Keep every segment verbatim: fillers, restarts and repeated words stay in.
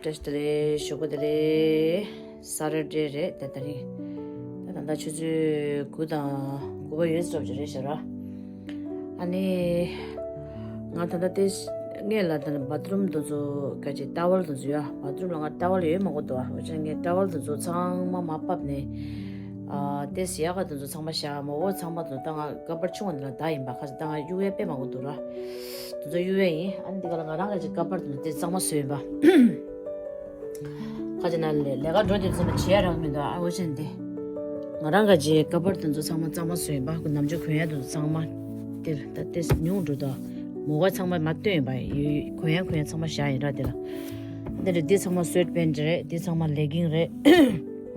བཀྲ་ཤིས་བདེ་ལེགས། ཞོགས་པ་བདེ་ལེགས། ས་ར་ཌེ་རེད། ད་ད་རིང་ད་ད་ལྟ་ཆུ་ཚོད་དགུ་དང་དགུ་པ་ཡོད་ཙམ་ཅིག་རེད་ཤག་ར། ཨ་ནི། ང་ད་ལྟ་དེ་སྔས་ལ་ད་ལྟ་བཱ་ཐི་རུམ་དེ་ཚོ་ག་ཅིག་ཊ་ཝལ་དེ་ཚོ་ཡ། བཱ་ཐི་རུམ་ལ་ང་ཊ་ཝལ་ཡོད་མང་པོ་འདུག་ཨ། འོ་ཅག་ངས་ཊ་ཝལ་དེ་ཚོ་ཚང་མ་མར་ཕབ་ནས། ཨ། དེ་ཟེར་ཡག་དེ་ཚོ་ཚང་མ་བཞག་མོ་བོ་ཚང་མ་དེ་ཚོ་ད་ང་ཀ་པར་ཆུང་བ་འདི་ལ་ད་ཡིན་པ། ཁ་ཅིག་ད་ང་གཡུག་ཡས་དཔེ་མང་པོ་འདུག་ར། དེ་ཚོ་གཡུག་ཡས་ཡིན། ཨ་ནི་འདི་ག་ལ་ང་རང་ག་ཅིག་ཀ་པར་དེ་ཚོ་དེ་ཚང་མ་བཟོས་ཡིན་པ། ཁ་ཅིག་ན་ལས་ལས་ཀ་འགྲོ་དེ་ཚོ་ལ་བྱེད་ཡ་རག་མི་འདུག་ཨ། འོ་བྱས་ནས་དེ། ང་རང་ག་ཅིག་ཀ་པར་དེ་ཚོ་ཚང་མ་གཙང་མ་བཟོས་ཡིན་པ། ཁོ་ནམ་རྒྱུན་གོན་ཡ་དེ་ཚོ་ཚང་མ། དེ་ལ་ད་དེ་ཉུང་འགྲོ་དོ། མོ་ག་ཚང་མ་མར་བཏོན་ཡིན་པ། ཡོད་གོན་ཡ་གོན་ཡ་ཚང་མ་བཞག་ཡིན་ར། དེ་ལ་འདི་རེད། འདི་ཚང་མ་སུའེ་ཊི་པེན་ཊི་རེད། འདི་ཚང་མ་ལེ་གིང་རེད།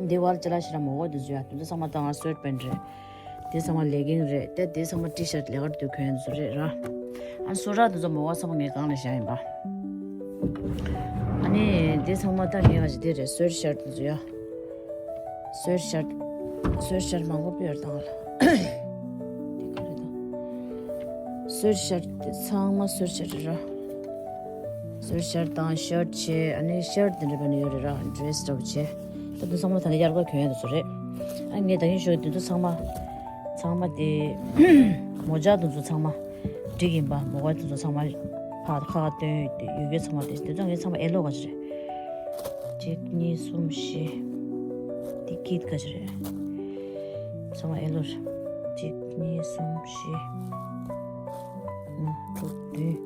འདི་བར་ཅ་ལག་ཞིག་ར་མོ་ག་དེ་ཚོ་ཡ། དེ་ཚོ་ཚང་མ་ད་ང་སུའེ་ཊི་པེན་ཊི་རེད། དེ་ཚང་མ་ལེ་གིང་རེད། དེ་དེ་ཚང་མ་ཊི་ཤར་ཊི་ལས་ཀར་དུ་གོན་ཡ་དེ་ཚོ་རེད་ར། ཨ་སོ་ར་དེ་ཚོ་མོ་ག་ཚང་མ་ངས་གང་ལ་བཞག་ཡིན་པ། ཨ་ནི་དེ་ཚང་མ་ད་ངས་ག་ཅིག་དེ་རེད། སུའེ་ཊི་ཤར་ཊི་དེ་ཚོ་ཡ། སུའེ་ཊི་ཤར་ཊི། སུའེ་ཊི་ཤར་ཊི་མང་པོ་སྤེལ་བར་བཏང་ལ། དེ་ག་རེད་ད། སུའེ་ཊི་ཤར་ཊི་དེ་ཚང་མ་སུའེ་ཊི་ཤར་ཊི་རེད་ར། སུའེ་ཊི་ཤར་ཊི་དང་ཤར་ཊི་བྱས། ཨ་ནི་ཤར་ཊི་དེ་འདྲ་བ་ནི་ཡོད་རེད་ར། ཌི་རེ་སི་འདྲ་བོ་བྱས། ད་དེ་ཚང་མ་ད་ནི་དབྱར་ཁ་གྱོན་ཡ་དེ་ཚོ་རེད། ཨ་ངས་ད་གིན་ཞུས་དེ་ཚོ་ཚང་མ། ཚང་མ་དེ། མོ་ཇ་དེ་ཚོ་ཚང་མ་འགྲིག་ཡིན་པ། མོ་ག་དེ་ཚོ་ཚང་མ་ཕར་ཁ་ཁ་བཏོན་ཡོད་རྒྱུ་ཚང་མ་དེ། དེ་ཚོ་ངས་ཚང་མ་ཨེ་ལོ་ག་ཅིག་རེད། གཅིག་གཉིས་གསུམ་བཞི། དེ་ཀིཌ་ག་ཅིག་རེད། ཚང་མ་ཨེ་ལོ་རེད། གཅིག་གཉིས་གསུམ་བཞི། ལྔ་དྲུག་བདུན།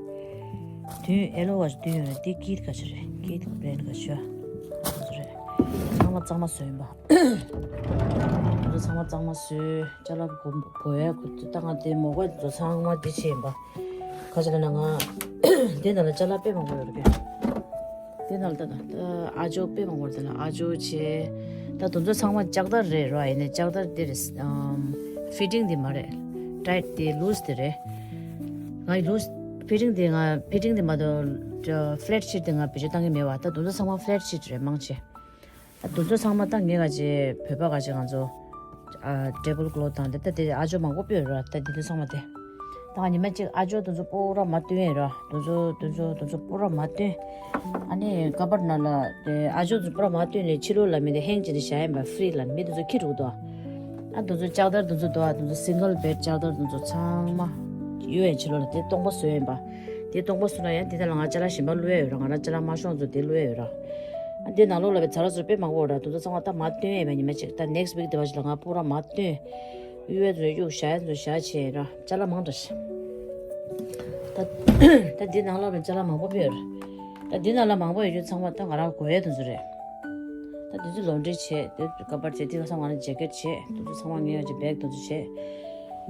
བདུན་ཨེ་ལོ་ག་ཅིག་བདུན་ཡོད་རེད། དེ་ཀིཌ་ག་ཅིག་རེད། ཀིཌ་བྷི་རེན་ཌི་ག་ཅིག་ཡོད་རེད། ཚང་མ་གཙང་མ་བཟོས་ཡིན་པ། དེ་ཚོ་ཚང་མ་གཙང་མ་བཟོས། ཅ་ལག་གོ་གོ་ཡ་གོ་ད་ང་དེ་མོ་ག་དེ་ཚོ་ཚང་མ་དེ་བྱས་ཡིན་པ། ག་ཅི་ལབ་ན་ང་དེ་ནང་ལ་ཅ་ལག་དཔེ་མང་པོ་ཡོད་རེད་པས། དེ་ནང་ལ་ད་ད་ཨ་ཅོ་དཔེ་མང་པོ་རེད། དེ་ལ་ཨ་ཅོ་བྱས། ད་དེ་ཚོ་ཚང་མ་ལྕགས་དར་རེད་ར། ཡིན་ནའི་ལྕགས་དར་དེ་རེད། ཨམ། ཕི་ཊིང་དེ་མ་རེད། ཊའིཊ་དེ་ལུས་དེ་རེད། ང་ལུས་ཕི་ཊིང་དེ་ང་ཕི་ཊིང་དེ་མ་གཏོགས་ཕི་ལེཊ་ཤིཊ་དེ་ང་བེད་སྤྱོད་བཏང་གི་མེད་པ། ད་དེ་ཚོ་ཚང་མ་ཕི་ལེཊ་ཤིཊ་རེད་མང་ཆེ། ཨ་དེ་ཚོ་ཚང་མ་ད་ངས་ག་ཅིག་བོད་པ་ག་ཅིག་ང་ཚོ་ཨ་ཊེ་བལ་ཀོ་ལོཐ་དང་དེ་ད་དེ་ཨ་ཅོ་མང་པོ་སྤོས་ར། ད་དེ་དེ་ཚང་མ་དེ་ད་ང་ཉི་མ་གཅིག་ཨ་ཅོ་དེ་ཚོ་པུ་ར་མར་བཏོན་ཡིན་ར། དེ་ཚོ་དེ་ཚོ་དེ་ཚོ་པུ་ར་མར་བཏོན། ཨ་ནི་ཀ་པར་ནང་ལ་དེ་ཨ་ཅོ་དེ་ཚོ་པུ་ར་མར་བཏོན་ནས་ཕྱི་ལོགས་ལ་མི་དེ་ཧེང་བྱས་ནས་བཞག་ཡིན་པ། ཕི་རི་ལ་མི་དེ་ཚོ་འཁྱེར་འགྲོ་གི་འདུག་ཨ་དེ་ཚོ་ལྕགས་དར་དེ་ཚོ་འདུག་ཨ་དེ་ཚོ་སིང་གལ་བེཌ་ལྕགས་དར་དེ་ཚོ་ཚང་མ་གཡུག་ཡིན། ཕྱི་ལོགས་ལ་དེ་སྟོང་པ་བཟོས་ཡིན་པ། དེ་སྟོང་པ་བཟོས་ན་ཡང་དེ་ད་ལ་ང་ཅ་ལག་གཞན་པ་བླུག་ཡ་ཡོད་ར། ང་རང་ཅ་ལག་མ་ཤོང་ཚོ་དེ་བླུག་ཡ་ཡོད་ར། ཨ་འདི་ནང་ལོགས་ལ་བའི་ཚ་ར་ཚོ་དཔེ་མང་པོ་ཡོད་ར། དེ་ཚོ་ཚང་མ་ད་མར་བཏོན་ཡས་པ་ཉི་མ་གཅིག་ད་ནེག་སི་ཝིག་དེ་བ་ཞིག་ལ་ང་པུ་ར་མར་བཏོན། གཡུག་ཡས་ཚོ་གཡུག་བཞག་ཡས་ཚོ་བཞག་བྱས་ར། ཅ་ལག་མང་དྲགས་ཤག་ད་ད་འདི་ནང་ལོགས་ལ་ཅ་ལག་མང་པོ་ཡོད་ར། ད་འདི་ནང་ལ་མང་པོ་ཡོད་རྒྱུ་ཚང་མ་ད་ང་རང་གོན་ཡས་དེ་ཚོ་རེད། ད་དེ་ཚོ་ལོན་ཌི་རི་བྱས། དེ་ཀ་པར་བྱས། དེ་ཚོ་ཚང་མ་ང་རང་ཇེ་ཀེཊ་བྱས། དེ་ཚོ་ཚང་མ་ངའི་ཡོད་ཀྱི་བེག་དེ་ཚོ་བྱས།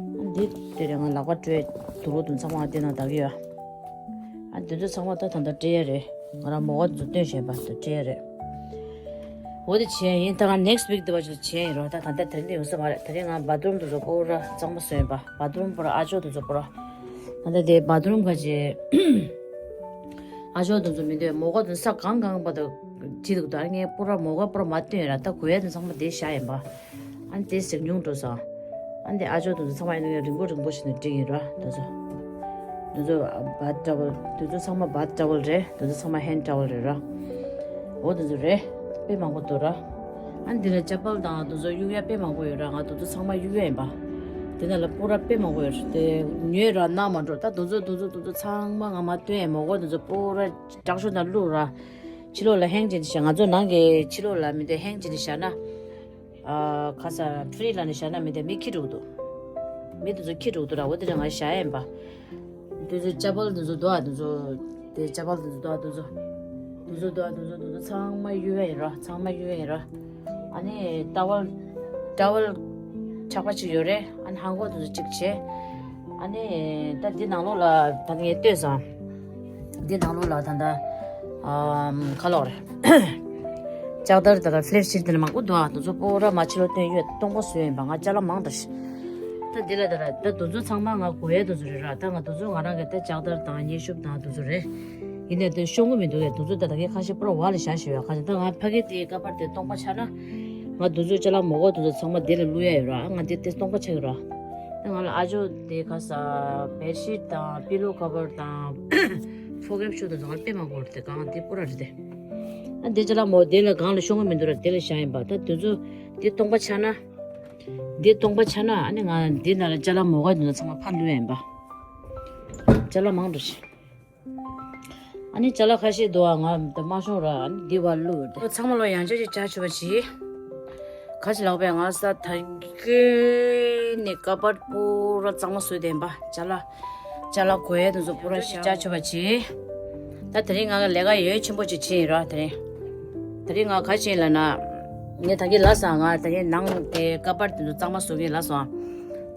ཨ་འདི་དེ་རེད། ང་ལག་པ་བཀྲུས་དུག་ལོག་དེ་ཚང་མ་ང་དེ་ནང་བདག་གི་ཡོད། ཨ་འདི་ཚོ་ཚང་མ་ད་ད་ལྟ་སྤྲད་ཡས་རེད། ང་རང་མོ་ག་འཛུགས་སྟོན་བྱས་པ་དེ་སྤྲད་ཡས་རེད། འོ་དེ་བྱས་ཡིན། ད་ང་ནེག་སི་ཝིག་དེ་བ་ཞིག་བྱས་ཡིན་རོགས། ད་ད་ལྟ་དེ་རིང་ཡོང་ས་མ་རེད། དེ་རིང་ང་བཱ་ཐི་རུམ་དེ་ཚོ་པུ་ར་གཙང་མ་བཟོས་ཡིན་པ། བཱ་ཐི་རུམ་པུ་ར། ཨ་ཅོ་དེ་ཚོ་པུ་ར། ད་ལྟ་དེ་བཱ་ཐི་རུམ་ག་ཅེ། ཨ་ཅོ་དེ་ཚོ་མི་འདུག་མོ་ག་དེ་ས་གང་གང་བ་དེ་བྲིས་འདུག་ད་ངས་པུ་ར་མོ་ག་པུ་ར་མར་བཏོན་ཡིན་ར། ད་གོན་ཡས་དེ་ཚང་མ་དེ་བཞག་ཡིན་པ། ཨ་ནི་དེ་ཟེགས་ཉུང་འགྲོ་སོང་། ཨ་ནི་དེ་ཨ་ཅོ་དེ་ཚོ་ཚང་མ་ཡིན་ན་རིང་པོ་རིང་པོ་ཞིག་ནས་བྲིས་ཡིན་ར། དེ་ཚོ། དེ་ཚོ་བཱཐ་ཊ་ཝལ། དེ་ཚོ་ཚང་མ་བཱཐ་ཊ་ཝལ་རེད། དེ་ཚོ་ཚང་མ་ཧེན་ཊ་ཝལ་རེད་ར། འོ་དེ་ཚོ་རེད། དཔེ་མང་པོ་འདུག་ར། ཨ་ནི་འདི་ལ་ཅ་པལ་དང་དེ་ཚོ་གཡུག་ཡ་དཔེ་མང་པོ་ཡོད་ར། ང་དེ་ཚོ་ཚང་མ་གཡུག་ཡ་ཡིན་པ། དེ་ནང་ལ་པུ་ར་དཔེ་མང་པོ་ཡོད་ར། དེ་ཉོས་ར་ནང་མ་འགྲོ། ད་དེ་ཚོ་དེ་ཚོ་དེ་ཚོ་ཚང་མ་ང་མར་བཏོན་ཡ། མོ་ག་དེ་ཚོ་པུ་ར་དྲག་ཤོས་དང་བླུགས་ར། ཕྱི་ལོགས་ལ་ཧེང་བྱས་ནས་བཞག་ང་ཚོ་ནང་གི་ཕྱི་ལོགས་ལ་མི་དེ་ཧེང་བྱས་ནས་བཞག་ན། ཨ་ཁ་ས་ཕི་རི་ལ་ནས་བཞག་ན་མི་དེ་མི་འཁྱེར་འགྲོ་གི་འདུག་མི་དེ་ཚོ་འཁྱེར་འགྲོ་གི་འདུག་ར། འོ་དེ་རིང་ང་བཞག་ཡ་ཡིན་པ། དེ་ཚོ་ཅ་པལ་དེ་ཚོ་འདུག་ཨ། དེ་ཚོ་དེ་ཅ་པལ་དེ་ཚོ་འདུག་ཨ། དེ་ཚོ་དེ་ཚོ་འདུག་ཨ། དེ་ཚོ་ཚང་མ་གཡུག་ཡ་ཡིན་ར། ཚང་མ་གཡུག་ཡ་ཡིན་ར། ཨ་ནི་ཊ་ཝལ། ཊ་ཝལ་ཆག་པ་གཅིག་ཡོད་རེད། ཨ་ནི་ཧང་གོ་དེ་ཚོ་གཅིག་བྱས། ཨ་ནི་ད་འདི་ནང་ལོགས་ལ་ད་ངས་ལྟོས་སོང་། འདི་ནང་ལོགས་ལ་ད་ད་ཨམ་ཁ་ལོག་རེད། ལྕགས་དར་དང་ཕི་ལེཊ་ཤིཊ་དེ་ལ་མང་པོ་འདུག་ཨ། དེ་ཚོ་པོ་ར་མ་ཕྱི་ལོགས་བཏོན་ཡོད། སྟོང་པ་བཟོས་ཡིན་པ། ང་ཅ་ལག་མང་དྲགས་ཤག་ད་འདི་ལ་ད་ད་དེ་ཚོ་ཚང་མ་ང་གོན་ཡས་དེ་ཚོ་རེད་ར། ད་ང་དེ་ཚོ་ང་རང་གི་ད་ལྕགས་དར་དང་མཉེན་ཤོབ་དང་དེ་ཚོ་རེད། ཡིན་ནའི་དེ་ཤོང་གི་མི་འདུག་གས། དེ་ཚོ་ད་ད་གའི་ཁ་ཤས་པོ་ར་བ་ལ་བཞག་བཞག་ཡོད། ཁ་ཤས་ད་ང་ཕ་གི་དེའི་ཀ་པར་དེ་སྟོང་པ་ཆགས་ན། ང་དེ་ཚོའི་ཅ་ལག་མོ་ག་དེ་ཚོ་ཚང་མ་དེ་ལ་བླུག་ཡ་ཡོད་ར། ང་དེ་དེ་སྟོང་པ་ཆགས་ཡོད་ར། ད་ང་ལ་ཨ་ཇོ་དེ་ཁ་ས་བེཌ་ཤིཊ་དང་པི་ལོ་ཀ་བར་དང་ཕོ་ཀེབ་ཤུ་དང་ང་ལ་དཔེ་མང་པོ་རེད། དེ་གང་དེ་པོ་ར་རེད་དེ། ཨ་འདི་ཅ་ལག་མོ་དེ་ལ་གང་ལ་ཤོང་གི་མི་འདུག་ར། དེ་ལ་བཞག་ཡིན་པ། ད་དེ་ཚོ་འདི་སྟོང་པ་ཆགས་ན། འདི་སྟོང་པ་ཆགས་ན་ཨ་ནི་ང་འདི་ནང་ལ་ཅ་ལག་མོ་ག་དེ་ཚོ་ཚང་མ་ཕར་བླུགས་ཡིན་པ། ཅ་ལག་མང་འགྲོ་ཤི། ཨ་ནི་ཅ་ལག་ཁ་ཤས་འདུག་ཨ། ང་ད་མ་ཤོང་ར། ཨ་ནི་འདི་བ་བླུགས་ཏེ། ཚང་མ་ལོ་ཡང་བསྐྱར་ཅིག་ཅ་ཆུ་བ་ཅི། ག་ཅི་ལག་པས་ང་ས་ད་གི་ནི་ཀ་པར་པུ་ར་གཙང་མ་བཟོས་བསྡད་པ། ཅ་ལག་ཅ་ལག་གོ་ཡས་དེ་ཚོ་པུ་ར་ཤི་ཅ་ཆུ་བ་ཅི། ད་དེ་རིང་ང་གི་ལས་ཀ་ཡོད་ཆེན་པོ་ཅིག་བྱས་ཡིན་ར། དེ་རིང་དེ་རིང་ང་ག་ཅི་ཡིན་ལབ་ན། ངས་ད་གིན་ལབ་སོང་། ང་ད་གིན་ནང་དེ་ཀ་པར་དེ་ཚོ་གཙང་མ་བཟོ་གིན་ལབ་སོང་།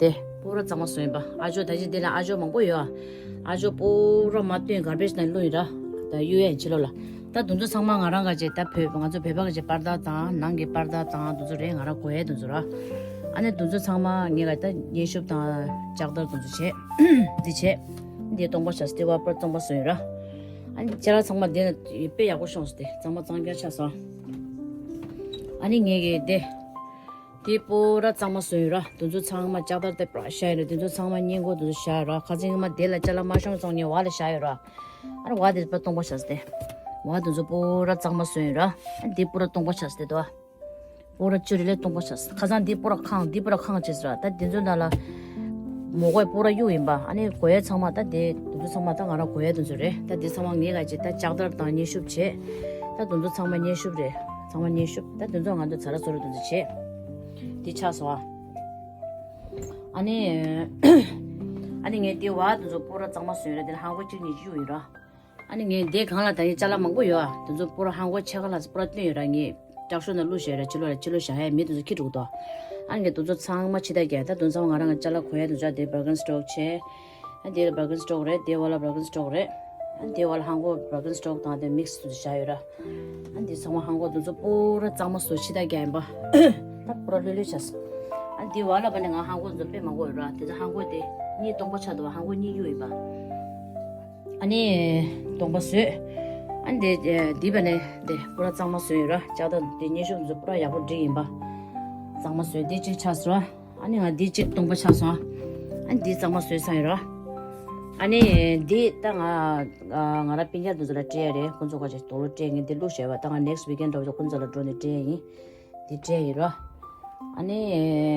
དེ་པུ་ར་གཙང་མ་བཟོས་ཡིན་པ། ཨ་ཇོ་ད་གིན་དེ་ལ་ཨ་ཇོ་མང་པོ་ཡོད། ཨ་ཇོ་པུ་ར་མ་བཏོན་གར་བེཇ་ནང་བླུགས་ཡིན་ར། ད་གཡུག་ཡས་ཕྱི་ལོགས་ལ། ད་དེ་ཚོ་ཚང་མ་ང་རང་ག་ཅེ་ད་བོད་ང་ཚོ་བོད་པ་ག་ཅེ་པར་དག་དང་ནང་གི་པར་དག་དང་དེ་ཚོ་རེད། ང་རང་གོ་ཡས་དེ་ཚོ་ར། ཨ་ནི་དེ་ཚོ་ཚང་མ་ངས་ག་ད་མཉེན་ཤོབ་དང་ལྕགས་དར་དེ་ཚོ་བྱས། འདི་བྱས། འདི་སྟོང་པ་ཆགས་སོང་། དེ་བ་པར་སྟོང་པ་བཟོས་ཡིན་ར། ཨ་ནི་ཅ་ལག་ཚང་མ་འདི་ན་དཔེ་ཡག་པོ་ཤོང་སོང་། དེ་གཙང་མ་གཙང་རྐྱང་ཆགས་སོང་། ཨ་ནི་ངས་གི་དེ། དེ་པོ་ར་གཙང་མ་བཟོས་ཡོད་ར། དེ་ཚོ་ཚང་མ་ལྕགས་དར་དེ་པར་བཞག་ཡོད་ར། དེ་ཚོ་ཚང་མ་སྔས་མགོ་དེ་ཚོ་བཞག་ཡོད་ར། ཁ་སང་ཉི་མ་དེ་ལ་ཅ་ལག་མ་ཤོང་སོང་ངས་བ་ལ་བཞག་ཡོད་ར། ཨ་ར་བ་དེ་པར་སྟོང་པ་ཆགས་སོང་སྟེ། བ་དེ་ཚོ་པོ་ར་གཙང་མ་བཟོས་ཡོད་ར། ཨ་དེ་པོ་ར་སྟོང་པ་ཆགས་སོང་སྟེ་དོ། པོ་ར་བཅུ་རེ་ལས་སྟོང་པ་ཆགས་སོང་། ཁ་སང་དེ་པོ་ར་ཁང་དེ་པོ་ར་ཁང་བྱས་སོང་ར། ད་དེ་ཚོ་ནང་ལ་མོ་གོས་པོ་ར་གཡུག་ཡིན་པ། ཨ་ནི་གོ་ཡས་ཚང་མ་ད་དེ་དེ་ཚོ་ཚང་མ་ད་ང་རང་གོ་ཡས་དེ་ཚོ་རེད། ད་དེ་ཚང་མ་ངས་ག་ཅེ་ད་ལྕགས་དར་དང་མཉེན་ཤོབ་བྱས། ད་དེ་ཚོ་ཚང་མ་མཉེན་ཤོབ་རེད། ཚང་མ་མཉེན་ཤོབ། ད་དེ་ཚོ་ང་ཚོ་ཚ་ར་བཟོ་ར་དེ་ཚོ་བྱས། དེ་ཆགས་སོང་ཨ། ཨ་ནི། ཨ་ནི་ངས་དེ་བ་དེ་ཚོ་པོ་ར་གཙང་མ་བཟོས་ར། དེ་ལ་ཧང་གོ་གཅིག་གཉིས་གཡུག་ཡིན་ར། ཨ་ནི་ངས་དེ་སྒང་ལ་ད་ཡིན་ཅ་ལག་མང་པོ་ཡོད་ཨ། དེ་ཚོ་པོ་ར་ཧང་གོ་ཕྱེད་ཀ་ལྷག་ཙམ་པོ་ར་བཏོན་ཡོད་ར། ངས་ལྕགས་ཤོག་ནང་བླུགས་བཞག་ར། ཕྱི་ལོགས་ལ་ཕྱི་ལོགས་བཞག་ཡ་མི་དེ་ཚོ་ཁྱི་དྲུག་དོ། ཨ་ནི་ངས་དེ་ཚོ་ཚང་མ་ཕྱི་ད་རྒྱག་ད་དེ་ཚོ་ཚང་མ་ང་རང་གི་ཅ་ལག་གོ་ཡ་དེ་ཚོ་དེ་བར་གན་སི་ཊོག་བྱས། ཨ་དེ་ལ་བར་གན་སི་ཊོག་རེད། དེ་བ་ལ་བར་གན་སི་ཊོག་རེད། ཨ་དེ་བ་ལ་ཧང་གོ་བར་གན་སི་ཊོག་དང་དེ་མིག་སི་དེ་ཚོ་བཞག་ཡོད་ར། ཨ་འདི་ཚང་མ་ཧང་གོ་དེ་ཚོ་པོ་ར་གཙང་མ་བཟོས་ཕྱི་ད་རྒྱག་ཡིན་པ། ད་པོ་ར་ལྷོད་ལྷོད་ཆགས་སོང་། ཨ་འདི་བ་ལ་བ་ནས་ང་ཧང་གོ་དེ་ཚོ་དཔེ་མང་པོ་ཡོད་ར། དེ་ཚོ་ཧང་གོ་དེ་གཉིས་སྟོང་པ་ཆགས་འདུག་ཧང་གོ་གཉིས་གཡུག་ཡིན་པ། ཨ་ནི་སྟོང་པ་བཟོས། ཨ་ནི་དེ་འདི་བ་ནས་དེ་པོ་ར་གཙང་མ་བཟོས་ཡོད་ར། ལྕགས་དར་དེ་མཉེན་ཤོབ་དེ་ཚོ་པོ་ར་ཡག་པོ་བསྒྲིགས་ཡིན་པ། གཙང་མ་བཟོས་དེ་གཅིག་ཆགས་སོང་ར། ཨ་ནི་ང་འདི་གཅིག་སྟོང་པ་ཆགས་སོང་། ཨ་ནི་འདི་གཙང་མ་བཟོས་ཚར་ཡོད་ར། ཨ་ནི་འདི་ད་ང་ང་ར་སྤུན་ཀྱག་དེ་ཚོ་ལ་སྤྲད་ཡ་རེད། ཁོང་ཚོ་ཁ་ཅིག་དོ་ལོ་སྤྲད། ངས་འདི་བླུགས་བཞག་པ། ད་ང་next weekend་འགྲོ་བྱས་ཁོང་ཚོ་ལ་འགྲོ་ནས་སྤྲད་ཡ་ཡིན། འདི་སྤྲད་ཡོད་ར། ཨ་ནི་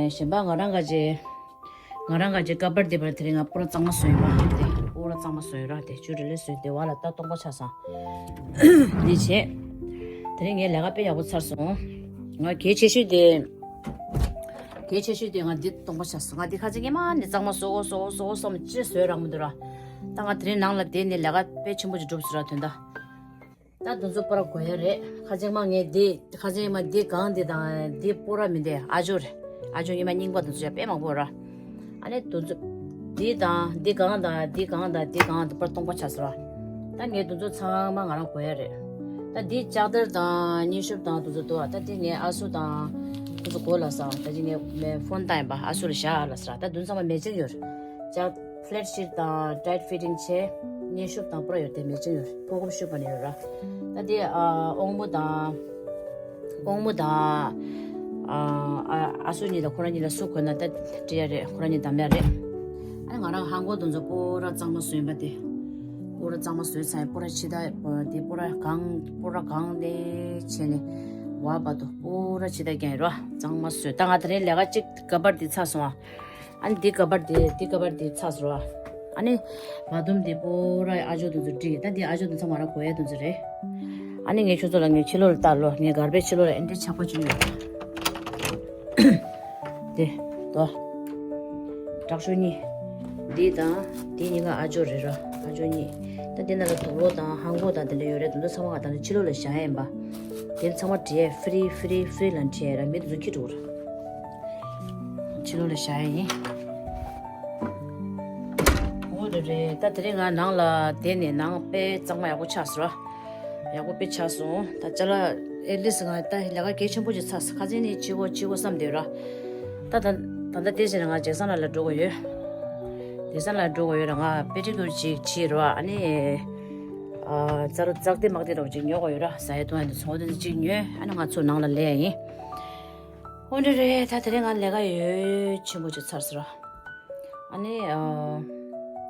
གཞན་པ་ང་རང་ཁ་ཅིག་ང་རང་ཁ་ཅིག་ཀ་པར་དེ་པར་དེ་རིང་ང་པོ་ར་གཙང་མ་བཟོས་ཡོད་པ། དེ་པོ་ར་གཙང་མ་བཟོས་ཡོད་ར། དེ་བཅུ་རེ་ལས་བཟོས་དེ་བ་ལ་ད་སྟོང་པ་ཆགས་སོང་། འདི་བྱས། དེ་རིང་ངའི་ལས་ཀ་དཔེ་ཡག་པོ་ཚར་སོང་། ང་གལ་ཆེ་ཤོས་དེ། གལ་ཆེ་ཤོས་དེ་ང་འདི་སྟོང་པ་ཆགས་སོང་། ང་འདི་ཁ་ཚིག་ངས་མ་འདི་གཙང་མ་བཟོ་དགོས་བཟོ་དགོས་བཟོ་དགོས་བསམ་ཅི་བཟོས་རག་མི་འདུག་ར། ད་ང་དེ་རིང་ནང་ལ་བསྡད་ནས་ལས་ཀ་དཔེ་ཆེན་པོ་ཅིག་སྒྲུབ་སོང་ར་དོན་དག་ད་དེ་ཚོ་པོ་ར་དགོས་ཡ་རེད། ཁ་ཚིག་མ་ངས་འདི་ཁ་ཚིག་མ་འདི་གང་འདི་དང་འདི་པོ་ར་མི་འདི་ཨ་ཇོ་རེད། ཨ་ཇོ་ཉི་མ་རྙིང་པ་དེ་ཚོ་ཡ་དཔེ་མང་པོ་ར། ཨ་ནི་དེ་ཚོ་འདི་དང་འདི་གང་དང་འདི་གང་དང་འདི་གང་དེ་པར་སྟོང་པ་ཆགས་སོང་ར། ད་ངས་དེ་ཚོ་ཚང་མ་ང་རང་དགོས་ཡ་རེད། ད་འདི་ལྕགས་དར་དང་མཉེན་ཤོབ་དང་དེ་ཚོ་འདུག་ད་འདི་ངས་ཨ་སུ་དང་དེ་ཚོ་གོ་ལ་སང་ད་ཅི་ངས་མེ་ཕོན་བཏང་ཡིན་པ། ཨ་སུ་ལ་བཞག་ཨ་ལ་ཟེར། ད་དེ་ཚང་མ་མེ་ཅིང་ཡོད་རེད། ལྕགས་ཕི་ལེ་ཊི་ཤིཊ་དང་ཊའིཊ་ཕི་ཊིང་བྱས། མཉེན་ཤོབ་དང་པོ་ར་ཡོད་དེ་མེ་ཅིང་ཡོད་རེད། ཕོ་ཁོབ་ཤུ་པ་ནས་ཡོད་ར། ད་འདི་ཨ་ཨོང་མོ་དང་། ཨོང་མོ་དང་། ཨ་ཨ་ཨ་སུ་གཉིས་དང་ཁོ་རང་གཉིས་ལ་སུ་གོན་ན་ད་འགྲིག་ཡ་རེད། ཁོ་རང་གཉིས་འདམ་ཡ་རེད། ཨ་ནི་ང་རང་ཧང་གོ་དེ་ཚོ་པོ་ར་གཙང་མ་བཟོས་པ་དེ། པོ་ར་གཙང་མ་བཟོས་ཚར། པོ་ར་ཕྱི་ད་དེ་པོ་ར་གང་པོ་ར་གང་ནས་བྱས་ནས་བ་བར་དུ་པོ་ར་ཕྱི་ད་རྒྱག་ཡིན་ར། གཙང་མ་བཟོས། ད་ང་དེ་རིང་ལས་ཀ་གཅིག་ཀ་པར་དེ་ཚར་སོང་ཨ། ཨ་ནི་འདི་ཀ་པར་དེ་འདི་ཀ་པར་དེ་ཚར་སོང་ར། ཨ་ནི་བ་དུམ་དེ་པོ་ར་ཨ་ཇོ་དེ་ཚོ་བསྒྲིགས། ད་འདི་ཨ་ཇོ་དེ་ཚོ་ང་རང་གོ་ཡ་དེ་ཚོ་རེད། ཨ་ནི་ངས་ཁྱོད་ཚོ་ལ་ངས་ཕྱི་ལོགས་ལ་ལྟ་ལོ། ངས་གར་པེ་ཇི་ཕྱི་ལོགས་ལ་ཨེ་འདྲའི་ཆགས་པ་ཅིག་ཡོད། དེ་དོ། དྲག་ཤོས་གཉིས། འདི་དང་འདི་གཉིས་ཀ་ཨ་ཇོ་རེད་ར། ཨ་ཇོ་གཉིས། ད་འདི་ནང་ལ་དུག་ལོག་དང་ཧང་གོ་དང་དེ་འདྲ་ཡོད་རེད། དེ་ཚོ་ཚང་མ་ང་ད་ནི་ཕྱི་ལོགས་ལ་བཞག་ཡ་ཡིན་པ། དེ་ཚང་མ་བྲིས་ཡས་ཧྥི་རི་ཧྥི་རི་ཧྥི་རི་ལ་བྲིས་ཡས་ར། མི་དེ་ཚོ་ཁྱི་དྲུག་ར། ཕྱི་ལོགས་ལ་བཞག་ཡ་ཡིན། འོ་རེད་རེད། ད་དེ་རིང་ང་ནང་ལ་བསྡད་ནས་ནང་དཔེ་གཙང་མ་ཡག་པོ་ཆགས་སོང་ར། ཡག་པོ་དཔེ་ཆགས་སོང་། ད་ཅ་ལག་ཨེ་ལི་སི་ང་ད་ལས་ཀ་གལ་ཆེན་པོ་ཅིག་ཚར་སོང་། ཁ་སང་ནས་བྱེད་དགོས་བྱེད་དགོས་བསམ་བསྡད་ར། ད་ད་ད་ལྟ་དེ་བྱས་ན་ང་ཇེག་སན་ལ་ལ་འགྲོ་དགོས་ཡོད། ཇེག་སན་ལ་འགྲོ་དགོས་ཡོད་ར། ང་པེ་ཏི་ཀྱུར་ཅིག་བྱེད་ར། ཨ་ནི་ཨ་ཙག་ཙག་ཏི་མག་ཏི་འདྲ་པོ་ཅིག་ཉོ་དགོས་ཡོད་ར། ཟ་ཡ་འཐུང་ཡ་འདི་ཚོ་འདི་ཅིག་ཉོས། ཨ་ནི་ང་ཚོ་ནང་ལ་སླེབས་ཡ་ཡིན། འོ་འདྲ་རེད། ད་དེ་རིང་ང་ལས་ཀ་ཡོད་ཆེན་པོ་ཅིག་ཚར་སོང་ར། ཨ་ནི་ཨ་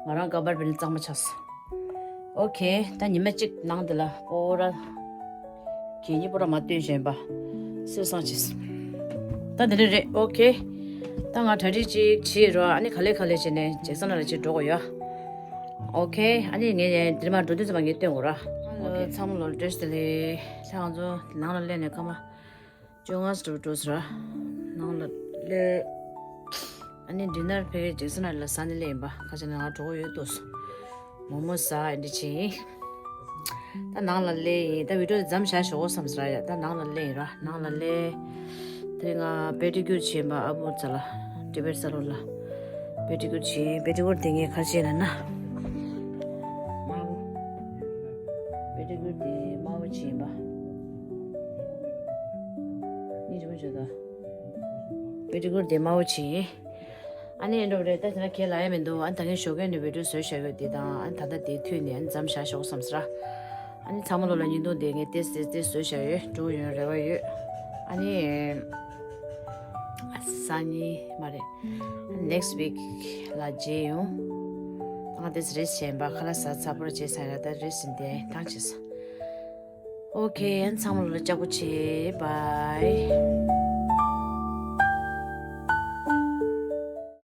ང་རང་ཀ་པར་བི་ལ་གཙང་མ་ཆགས་སོང་། ཨོ་ཁེ། ད་ཉི་མ་གཅིག་ནང་འདི་ལ་པོ་ར་ གད་སྙིགས་པོ་ར་མ་བཏོན་བཞིན་པ། སེ་སང་ཆེས། ད་འདི་འདྲ་རེད། ཨོ་ཁེ། ད་ང་གྲ་སྒྲིག་ཅིག་བྱེད་རོགས། ཨ་ནི་ག་ལེ་ག་ལེ་བྱས་ནས་ཇེག་སན་ལ་ཅིག་འགྲོ་དགོས་ཡོད། ཨོ་ཁེ། ཨ་ནི་ངས་འདིར་མ་འགྲོ་དུས་ཙམ་པ་ངས་སྟོན་དགོས་ར། ཨོ་ཁེ། ཚང་མ་ལོ་བཀྲ་ཤིས་བདེ་ལེགས། ད་ང་ཚོ་ནང་ལ་སླེབས་ནས་སྐར་མ་བཅོ་ལྔ་ཙམ་འགྲོ་ཟེར་ར། ནང་ལ་སླེབས། ཨ་ནི་ཌི་ནར་ཕ་གིར་ཇེག་སན་ལ་ཟ་ནས་སླེབས་ཡིན་པ། ཁ་ཆེ་ན་ང་འགྲོ་གི་ཡོད་འདུག་མོག་མོག་ཟ་ཨེ་འདྲ་བྱས་ཡིན། ད་ནང་ལ་སླེབས་ཡིན། ད་བི་ཌིའོ་དེ་མཚམས་བཞག་ཞོག་བསམ་ཟེར་ཡ། ད་ནང་ལ་སླེབས་ཡིན་ར། ནང་ལ་སླེབས། དེ་རིང་ང་པེ་ཌི་ཀིའུར་བྱས་ཡིན་པ། ཨ་བུ་རྩ་ལ་ཊི་བེཊ་སཱ་ལོན་ལ་པེ་ཌི་ཀིའུར་བྱས་ཡིན། པེ་ཌི་ཀིའུར་དེ་ངས་ག་རེ་བྱས་ལབ་ན། དམར་པོ། པེ་ཌི་ཀིའུར་དེ་དམར་པོ་བྱས་ཡིན་པ། གཉིས་ཆེན་པོ་བྱས་ད། པེ་ཌི་ཀིའུར་དེ་དམར་པོ་བྱས་ཡིན། ཨ་ནི་ཨེ་འགྲོ་རེད། ད་དེ་ན་ཁས་ལ་ཡ་མི་འདུག་ཨ་ནི་ད་ངས་ཞོགས་ཀས་ནས་བི་ཌིའོ་བཟོས་བཞག་ཡོད་དེ་དང་། ཨ་ནི་ད་ལྟ་དེ་མཐུད་ནས་ཨ་ནི་མཚམས་བཞག་ཞོག་བསམ་ཟེར། ཨ་ནི་ཚང་མ་ལོ་ལ་བརྙན་ཐུང་དེ་ངས་ཏེས་ཏེས་ཏེས་བཟོས་བཞག་ཡོད། འགྲོ་ཡོང་རེ་བ་ཡོད། ཨ་ནི་ཨ་སང་ཉིན་མ་རེད། ནེག་སི་ཝིག་ལ་མཇལ་ཡོང་། ད་ང་ཏེས་རེས་བྱས་པ། ཁ་ལག་ཟ་ཚར་པོ་ར་བྱས་ཚར་ཡ། ད་རེས་ཟིན་ཏེ་ཐང་ཆད་སོང་། ཨོ་ཁེ། ཨ་ནི་ཚང་མ་ལོ་ལ་ལྕགས་པོ་བྱེད། བྷའི།